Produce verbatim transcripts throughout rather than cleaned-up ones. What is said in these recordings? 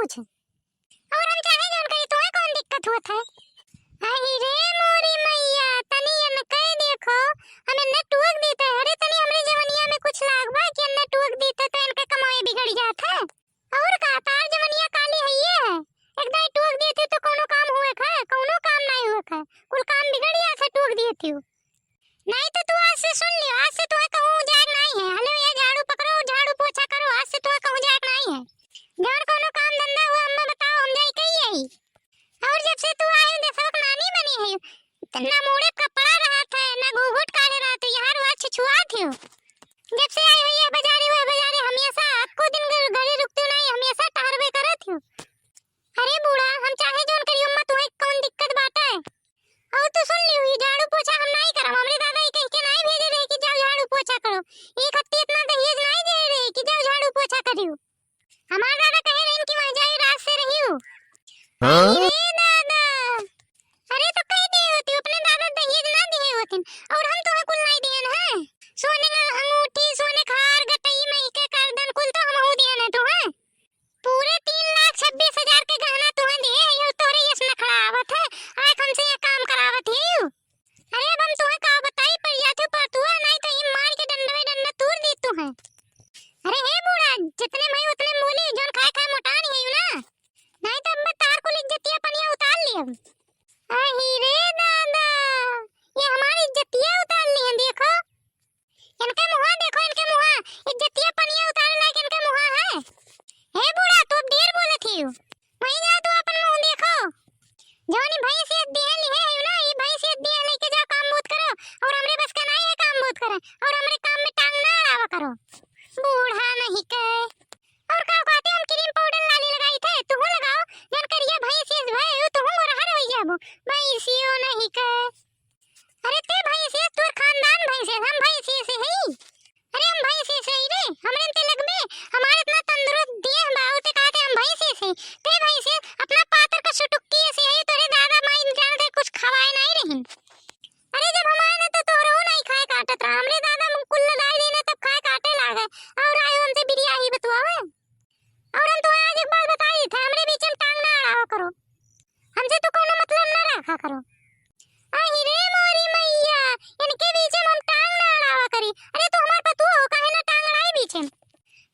कुछ। और हम चाहे जौन करी, तोहे कौन दिक्कत होत है? अहि रे मोरी मैया, तनी एनके देखो, हम एन्ने टोक दीत है। अरे तनी हमरे जवनिया में कुछ लाग बा कि एन्ने टोक दीत है तो एनके कमाई बिगड़ जात है। और का, तार जवनिया काली है ये है, एक दाई टोक दीत है तो कौनो काम हुए है? कौनो काम नाहीं हुए है, कुल काम बिगड़ जात है टोक दीत है। नाहीं तो तू आज से सुन लियो, आज से तोहे कहूँ जाए के नाहीं है। हले ये झाड़ू पकड़ो, झाड़ू पोछा करो, आज से तोहे कहूँ जाए के नाहीं है। जौन कौनो काम धंधा हुआ, अम्मा बताओ, हम जाई कही आई। और जब से तू आई, देशवा के नानी बनी है, त ना मूड़े कपड़ा रहत है, ना घूघूट काढ़े रहत है, यहाँ रुआ छुछुआत हो। जब से आई हुई है बाजारे, वह बाजारे हमेशा, अक्को दिन घ-, घरे रुकती नहीं, हमेशा टहरबे करत हो। अरे बूढ़ा, हम चाहे जौन करी, अम्मा, तोहे कौन दिक्कत बाटे? और तू सुन लियो, ये झाड़ू पोछा हम नाहीं करब। हमरे दादा ई कह के नाहीं भेजे रहे कि जाओ झाड़ू पोछा करो। एक हत्ती इतना दहेज नाहीं दे रहे कि जाओ झाड़ू पोछा करियो। हमार दादा कहे रहे कि वह जाई रात से रहियो। हाँ? अरे दादा, अरे तो कह दिए होती, अपने दादा दहेज ना दिए होती, और हम तो कुल नाहीं दिए ना। सोने का अंगूठी, सोने का हार, गटई, मई के करदन, कुल तो हम हो दिए ना तो है। पूरे तीन लाख छब्बीस हजार के गहना तुहे दिए है, यो तोरे यस नखड़ा आवत है, आँख हमसे ये काम करावत है यू। अरे अब हम तुहे का बताई, पड़ जाते पर तू है, नाहीं तो ई मार के डंडवे डंडा तूर दी तुहे। अरे हे बूढ़ा, जितने मई उतने मूली, जौन खाए खाए मोटान है यू ना, नाहीं तो अब मैं तार कुल इज्जतिया पनिया उतार ली अब। अहि रे दादा, ये हमारी इज्जतिया उतार ली है, देखो। इनके मुँहा देखो, इनके मुँहा, इज्जतिया पनिया उतारे लायक इनके मुँहा है। हे बूढ़ा, तू अब ढेर बोलत हियो। वहीं जा तू अपन मुँह देखो। जौन ई भैंस ये दिए लिहे है ना, ई भैंस ये दिए लेके जाओ, काम बहुत करो। और हमरे बस का नाहीं है काम बहुत करे। और हमरे काम में टांग ना अड़ावा करो। बूढ़ा नहीं के। और का कहते हम क्रीम पाउडर लाली लगाई थे, तू लगाओ। जौन करिया भैंस ये भाई, तू मोर हर हो जाबो। भैंसियो नहीं के। अरे ते भैंसियस, तोर खानदान भैंसियस, हम भैंसियस हई। अरे हम भैंसियस हई रे, हमरे ते लगबे, हमार इतना तंदुरुस्त देह बा, ते कहते हम भैंसियस हई। ते भैंसियस, अपना पातर का सुटुक्की ऐसी हई, तोरे दादा माई जान दे कुछ खवाए नाहीं रहिन। अरे जब हमारे ना तो तोरो नाहीं खाए काटत रहा, हमरे दादा मुँह कुल लगाई देने तब खाए काटे लागे। और आयो हमसे बिरिया ही बतुआवे। और हम तुम्हें आज एक बात बताई थे, हमरे बीच में टांग ना अड़ावा करो, हमसे तो कोनो मतलब ना रखा करो। अहि रे मोरी मैया, इनके बीच में हम टांग ना अड़ावा करी। अरे तू हमार पतोह हो, काहे ना टांग अड़ाई बीच में?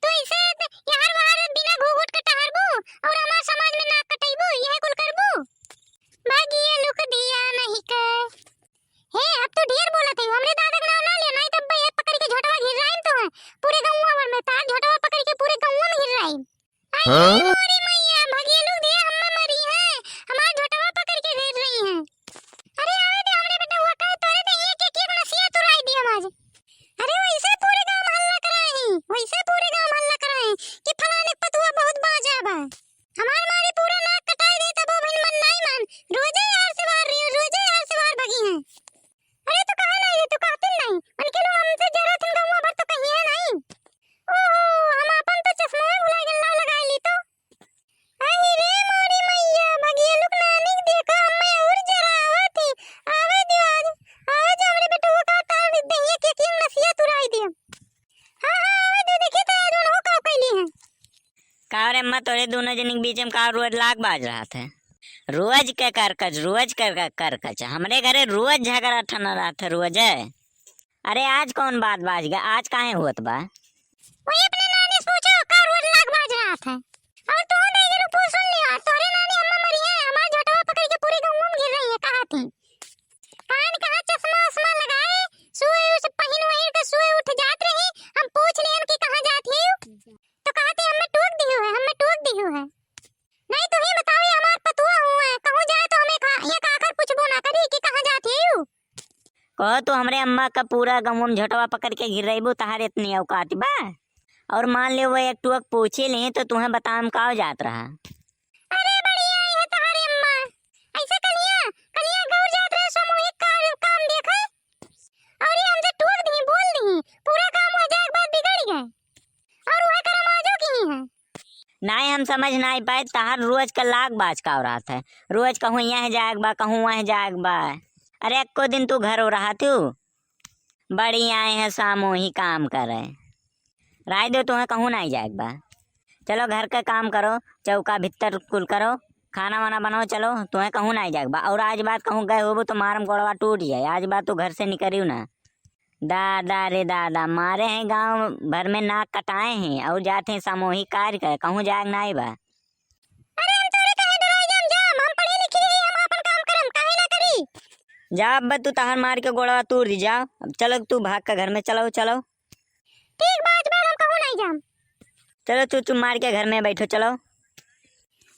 तो ऐसे त-, यहाँ वहाँ बिना घूघूट के टहरबू और हमार समाज में नाक कटैबू, यह कुल करबू? भागिए लुक दिया नहीं के। हे, अब तू ढेर बोलत है, हमरे दादा के नाम ना लिया, नाहीं तब ये पकड़ के झोटवा घिर्राइम तो है। पूरे गौवा भर में तार झोटवा पकड़ के पूरे गौवा में घिर्राइम। आई हाँ? मोरी मैया, भगिए लोग दिया हम्मे मरी है, हमार झोटवा पकड़ के घिर्राइम। अरे आवे दे हमरे बेटवा का, तोरे तो एक एक एक नसिया तुराई दिया आज। अरे वैसे पूरे गांव में हल्ला कराए हैं, वैसे पूरे गांव में हल्ला कराए हैं कि फलाने पतुआ बहुत बाजा बा। हमार मारी पूरा नाक कटाई दे तबो भी मन नाहीं मान, रोजे यार से बाहर रहियो, रोजे यार से बाहर भगी हैं। अरे तो कहा नाहीं रे, तू कहते नाहीं, उनके लोग हमसे जरा थन गौवा भर तो कहीं है नाहीं। ओहो, हम अपन तो चश्मा भुला गए, ना लगाए ली तो। अहि रे मोरी मैया, भगिया लोग नानी के देखा, हमें और जरा आवा थी। आवे दियो आज, आज हमरे बेटवा का तार दहिया के किंग नसिया तुराई दिया। हाँ, हाँ, आवे दियो, देखी तो आज उन्हों का कैली है। का रे अम्मा, तोरे दोनों जनी के बीच में का रोज लाग बाज रहा था? रोज के करकच, रोज के कर-, करकच। हमरे घरे रोज झगड़ा ठना रहा था, रोज है। अरे आज कौन बात बाज गया, आज काहे होत बा? वही अपने नानी से पूछो, का रोज लाग बाज रहा था। और तू नहीं जरूर पूछ सुन लियो, तोरे नानी अम्मा मरी है, हमार झोटवा पकड़ के पूरे गाँव में घिर रही है, कहा थी। कान कहाँ चश्मा उश्मा लगाए, सोए उस पहिन वहिन के सोए उठ जात रही, हम पूछ लियन कि कहाँ जात ही, तो कहते हमें टोक दियो है, हमें टोक दियो है। नहीं तो ही बताओ, ये हमार पतुआ हुआ है, कहूँ जाए तो हमें खा, ये काकर पूछबो ना करी कि कहाँ जात ही। कहो तो हमरे अम्मा का पूरा गाँव में झोटवा पकड़ के घिरैबू, तहार इतनी औकात बा? और मान लियो वो एक टोक पूछी ली तो तुम्हें बताम का जात रहा। अरे बढ़िया है तहारे अम्मा, ऐसे कलिया, कलिया गौर जात रहे सामूहिक काम, काम देखे। और ये हमसे टोक दी, बोल दी, पूरा काम हो जाए के बाद बिगड़ गए। और वह करम आजो की ही है। नाहीं, हम समझ नाहीं पाए, तहार रोज का लाग बाज का रहा था। रोज कहूँ यहाँ जाएक बा, कहूँ वहाँ जाएक बा। अरे, एको दिन तू घरो रहा तू। बड़ी आए हैं सामूहिक काम करे। राय दो, तुम्हें कहूँ नाहीं जाएक बा। चलो घर का काम करो, चौका भित्तर कुल करो, खाना वाना बनाओ, चलो, तुम्हें कहूँ नाहीं जाएक बा। और आज बाद कहूँ गए होबो तो मारम गोड़वा टूट जाए। आज बाद तू घर से निकरियो ना। दादा रे दादा, मारे हैं गाँव भर में नाक कटाए हैं और जात हैं सामूहिक कार्य करे, कहूँ जाएक नाहीं बा। अरे हम तोरे काहे डराई जाम, जाम, हम पढ़ी लिखी हई, हम आपन काम करम, काहे ना करी? जा अब्बा, तू तहार मार के गोड़वा तूर दी, जा। अब चलो तू भाग के घर में, चलो, चलो। ठीक बा, आज बाद हम कहूँ नाहीं जाम। चलो चुप चुप मार के घर में बैठो, चलो।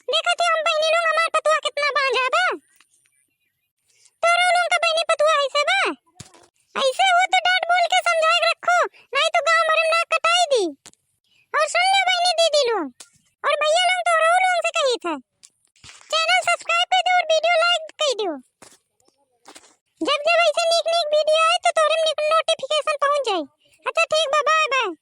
देखत ही हम बहिनी लोग, हमार पतुआ कितना बांझा बा। तोरो लोग का बहिनी पतुआ ऐसे बा? ऐसे हो तो डांट बोल के समझाए के रखो, नाहीं तो गांव भर में नाक कटाई दी। और सुन लो बहिनी दीदी लोग और भैया लोग, तोरो लोग से कही था, channel subscribe कर दो और video like कर दो। जब जब ऐसे नीक नीक video आए तो तोरे में notification पहुंच जाए। अच्छा ठीक बा, bye bye।